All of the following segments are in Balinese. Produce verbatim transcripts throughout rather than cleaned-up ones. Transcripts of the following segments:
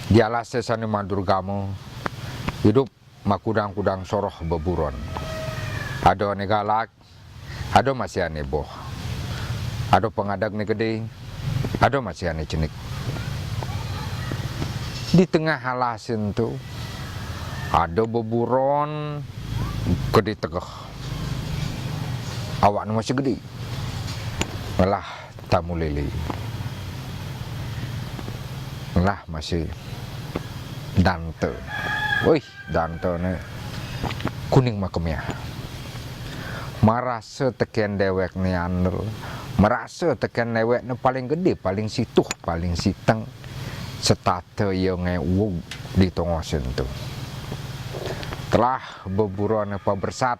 Di alasé sané madurgama, idup makudang-kudang soroh beburon. Ada ané galak, ada masih ané boh. Ada pangadeg né gedé, ada masih ané cenik. Di tengah alasé ento, ada beburon gedé tegeh. Awakné masih gedé. Ngelah tamu lélé. Ngelah masih danta. Wih, dantané kuning makemiah. Marasa tekén déwékné andel, marasa tekén déwékné paling gedé, paling situh, paling siteng. Setata ia ngéwug di tongosé ento. Telah beburoné pabersat,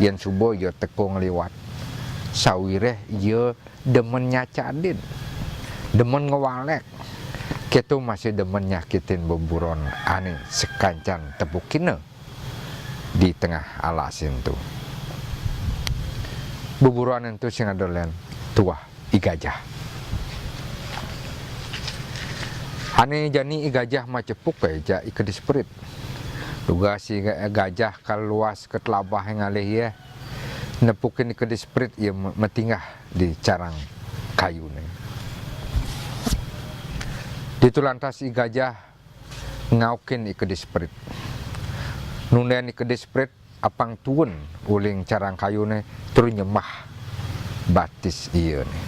yén suba ia teka ngliwat. Sawiréh ia demen nyacadin, demen ngwalék, kéto masih demen nyakitin beburon ané sakancan tepukina di tengah alasé ento. Beburon ento sing ada lén tuah I Gajah. Ané jani I Gajah macepuk baé jak I Kedis Perit. Dugas I Ga-, Gajah kaluas ka telabahé ngalih ia. Nepukin I Kedis Perit ia me-, matinggah di carang kayuné. Ditu lantas I Gajah ngaukin I Kedis Perit. Nundén I Kedis Perit apang tuun uling carang kayuné tur nyemah batis iané.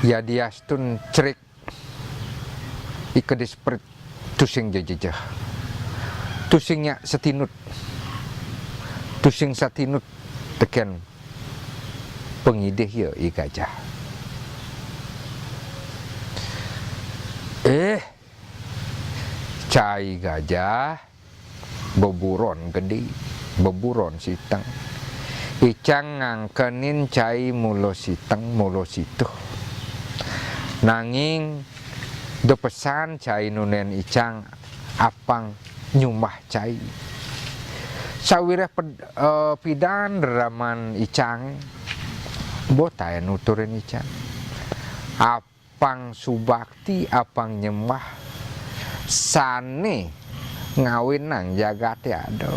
Yadiastun cerik I Kedis Perit tusing jejejeh. Tusing nyak satinut. Tusing satinut tekén pangidih ia I Gajah. Eh, cai Gajah, beburon gedé, beburon siteng. Icang ngangkenin cai mula siteng, mula situh. Nanging da pesan cai nundén icang apang nyumbah cai. Sawiréh ped-, eh, pidan reraman icang, boh taén nuturin icang. Apang subakti, apang nyembah, sané ngawinang jagaté ada.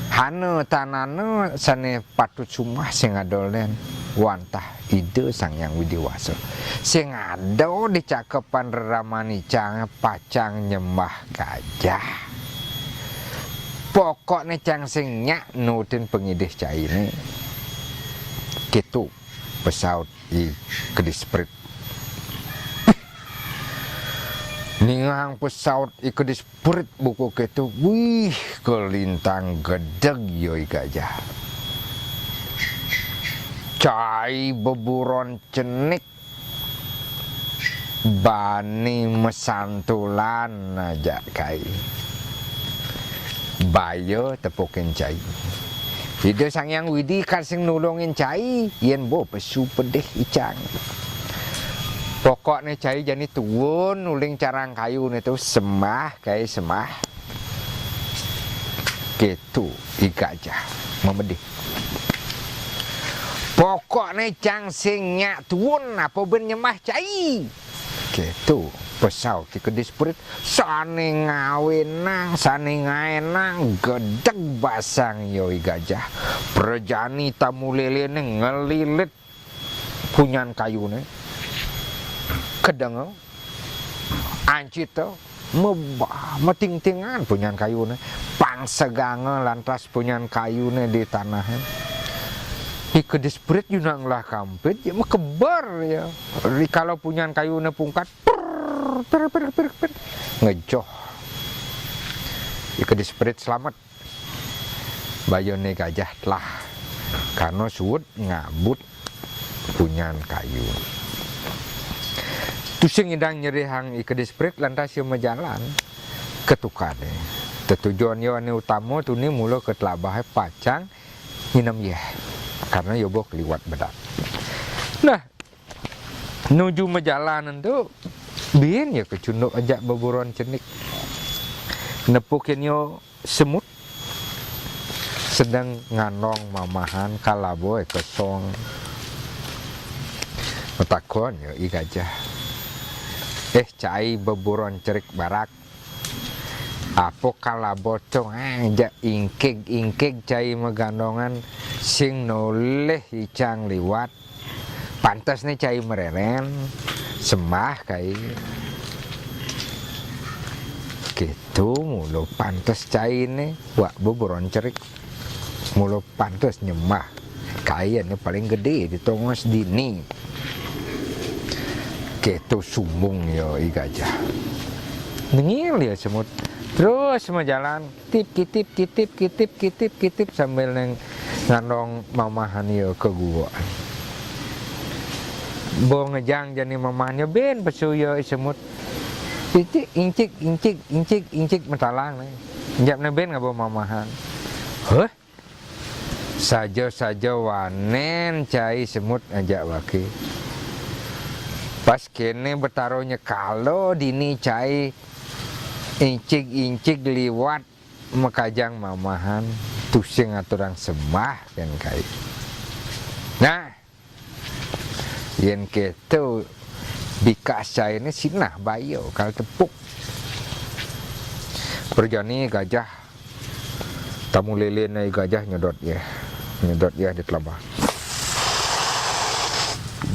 Hana tan ana sané patut sumbah sing ada lén, wantah Ida Sang Hyang Widi Wasa. Sing ada di cakepan reraman icang pacang nyembah gajah. Pokokné cang sing nyak nutin pangidih cainé. Kéto pesaut I Kedis Perit. Ningehang pesaut I Kedis Perit buka kéto, wih, kalintang gedeg ia I Gajah. Cai beburon cenik bani masantulan ajak kai. Baya tepukin cai. Ida Sang Hyang Widi kan sing nulungin cai, yén boh pesu pedih icang. Pokokné cai jani tuun uling carang kayuné to, sembah kai sembah. Kéto I Gajah mamedih. Pokokné cang sing nyak tuun apa buin nyembah cai. Kéto pesaut I Kedis Perit, sané ngawinang, sané ngaénang, gedeg basang ia I Gajah. Prajani tamu léléné ngelilit punyan kayuné. Kedenga, ancita, mebah, matingtingan punyan kayuné. Pangseganga lantas punyan kayuné di tanahé. I Kedis Perit juna ngelah kampid, ia makeber ia. Rikala punyan kayuné pungkat, per, per, per, per, per, ngejoh. I Kedis Perit slamet. Bayané gajah telah, karna suud ngabut punyan kayu. Tusing nyidang nyerihang I Kedis Perit lantas ia majalan ka tukané. Tetujon ia ané utama tuni mula ka telabahé pacang nginem yéh, karna ia boh kaliwat bedak. Nah, nuju majalan ento, buin ia kacunduk ajak beburon cenik. Nepukin ia semut sedeng ngandong mamahan kalaboy kosong. Matakon ia I Gajah. Eh, cai beburon cerik barak. Apa kalabo to, ah, ja ingkig-ingkig cai magandongan, sing nolih icang liwat. Pantes né cai mereren, sembah kai. Kéto mula pantes cainé, wak beburon cerik. Mula pantes nyembah. Kai ané paling gedé di tongos dini. Kéto sumbung ya I Gajah. Nengil ya semut. Terus majalan, kitip, kitip, kitip, kitip, kitip, kitip sambil neng ngandong mamahan ya ke gua. Bo ngejang jani mamahan ya, bén pesu ya I Semut. Incik, incik, incik, incik, incik matalang né. Jawab né bén ngaba mamahan. Heh? Saja-saja wanén cai Semut ajak waké. Pas kéné betaro nyekala dini cai incig-incig liwat makajang mamahan, tusing aturang sembah kén kai. Nah, yén kéto bikas cainé sinah baya kal tepuk. Prajani gajah, tamu léléné gajah nyedot yéh. Nyedot yéh di telaba.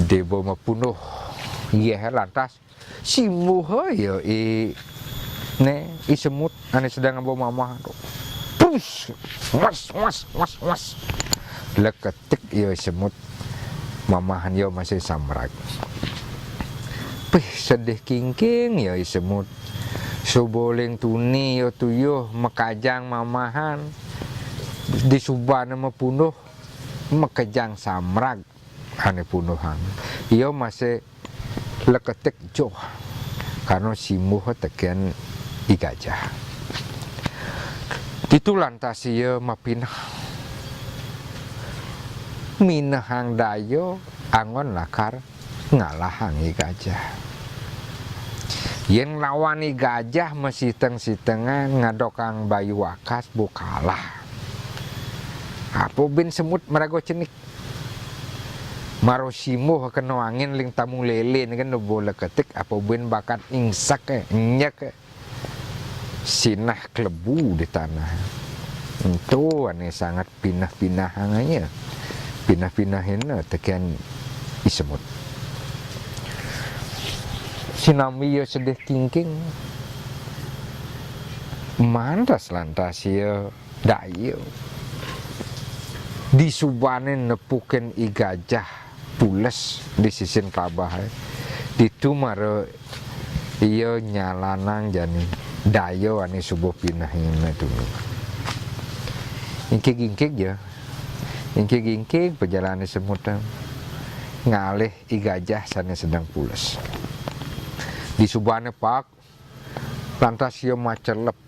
Déba mapunduh yéh lantas simbuha ya I, né, I Semut ané sedeng ngaba mamah tu. Pus! Mas, mas, mas, mas. Leketik ya I Semut. Mamahan ya masih samrag. Pih, sedih kingking ya I Semut. Suba uling tuni ya tuyuh makajang mamahan. Disubané mapunduh, makejang samrag ané punduhan. Ia masih leketik joh, karna simbuh tekén I Gajah. Ditu lantas ia mapineh. Minehang daya anggon lakar ngalahang I Gajah. Yén nglawan I Gajah masiteng-sitengan ngadokang bayu akas, bo kalah. Apa buin Semut maraga cenik. Mara simbuh kena angin ling tamu léléné kan, bo leketik, apa buin bakat ingsek, eh, nyek, eh. Sinah klebu di tanah. Ento ané sanget pineh-pinehanga ia. Pineh-pinehina tekén I Semut. Sinambi ia sedih kingking. Mantes lantas ia daya. Disubané nepukin I Gajah pules di sisin telabahé. Ditu mara ia nyalanang jani daya ané suba pinehina tuni. Ingkig-ingkig ja. Ingkig-ingkig pajalané Semut, ngalih I Gajah sané sedeng pules. Disubané paek, lantas ia macelep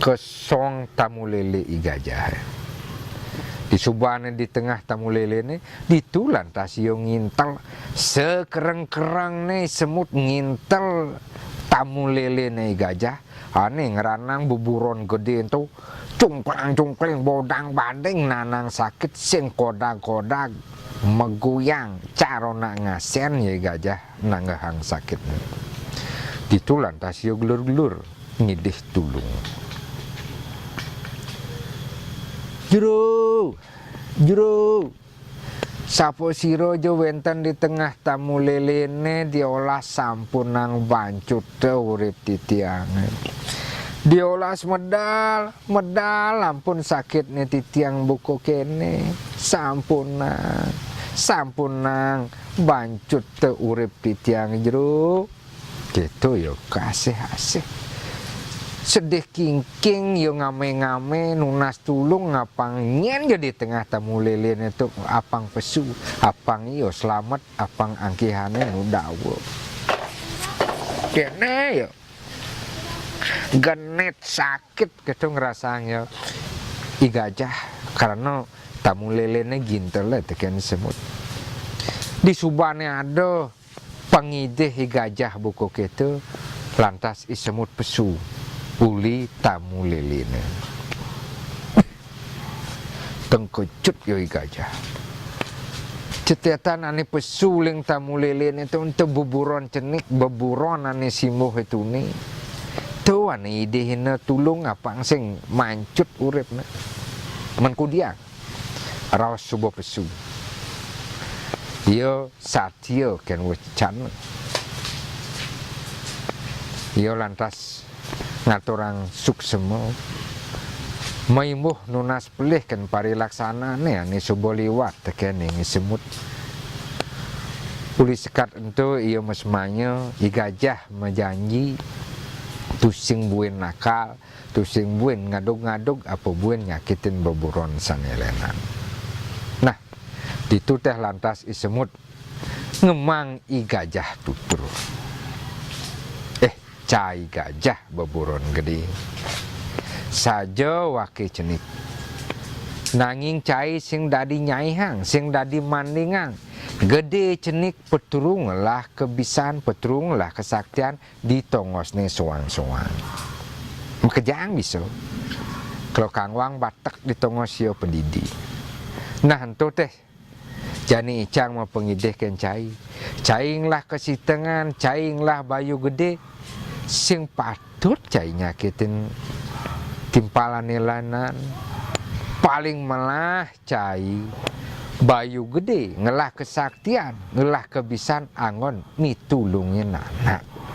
ka song tamu lélé I Gajah. Disubané di tengah tamu léléné, ditu lantas ia ngintel. Sakereng-kerengné Semut ngintel tamu léléné I Gajah, ané ngranang beburon gedé ento, cungklang-cungkling, bodang-banding, nanang sakit sing kodag-kodag, maguyang, cara nak ngasén ya I Gajah nanggehang sakitné. Ditu lantas ia gelur-gelur ngidih tulung. Jero, jero, sapa sira ja wénten di tengah tamu léléné, diolas sampunang bancuta urip titiangé. Diolas medal, medal ampun sakitné titiang buka kéné. Sampunang, sampunang bancuta urip titiang jero. Kéto ya kasih-asih. Sedih kingking ya ngamé-ngamé nunas tulung, apang nyén ja di tengah tamu léléné tu, apang pesu, apang ia slamet, apang angkihané nu dawa. Kéné ya. Genit sakit kéto ngrasang ya I Gajah, karena tamu léléné gintel tekén Semut. Disubané ada pangidih I Gajah buka kéto, lantas I Semut pesu uli tamu léléné. Tengkejut ya I Gajah. Cetetan ane pesu ling tamu lelene to ento beburon cenik, beburon ane simbuh itune. To ane idihina tulung apang sing mancut uripne. Men kudiang raos suba pesu. Ia satia ken wecan. Ia lantas ngaturang suksema, maimbuh nunas pelih ken parilaksanane ane suba liwat tekening I Semut. Uli sekat ento ia masemaya, I Gajah majanji, tusing buin nakal, tusing buin ngadug-ngadug apa buin nyakitin beburon sane lenan. Nah, ditu teh lantas I Semut ngemang I Gajah tutur. Eh, cai gajah beburon gede. Saja wake cenik. Nanging cai sing dadi nyaihang, sing dadi mandingang. Gede cenik petrung ngelah kebisan, petrung ngelah kesaktian di tongosne soang-soang. Makejang bisa. Kelo kangwang batek di tongos ia pedidi. Nah, ento teh jani icang mapangidih ken cai. Cai ngelah kasitengan, cai ngelah bayu gede, sing patut cai nyakitin timpalane lenan. Paling melah cai bayu gede ngelah kesaktian, ngelah kebisan anggon mitulungin anak.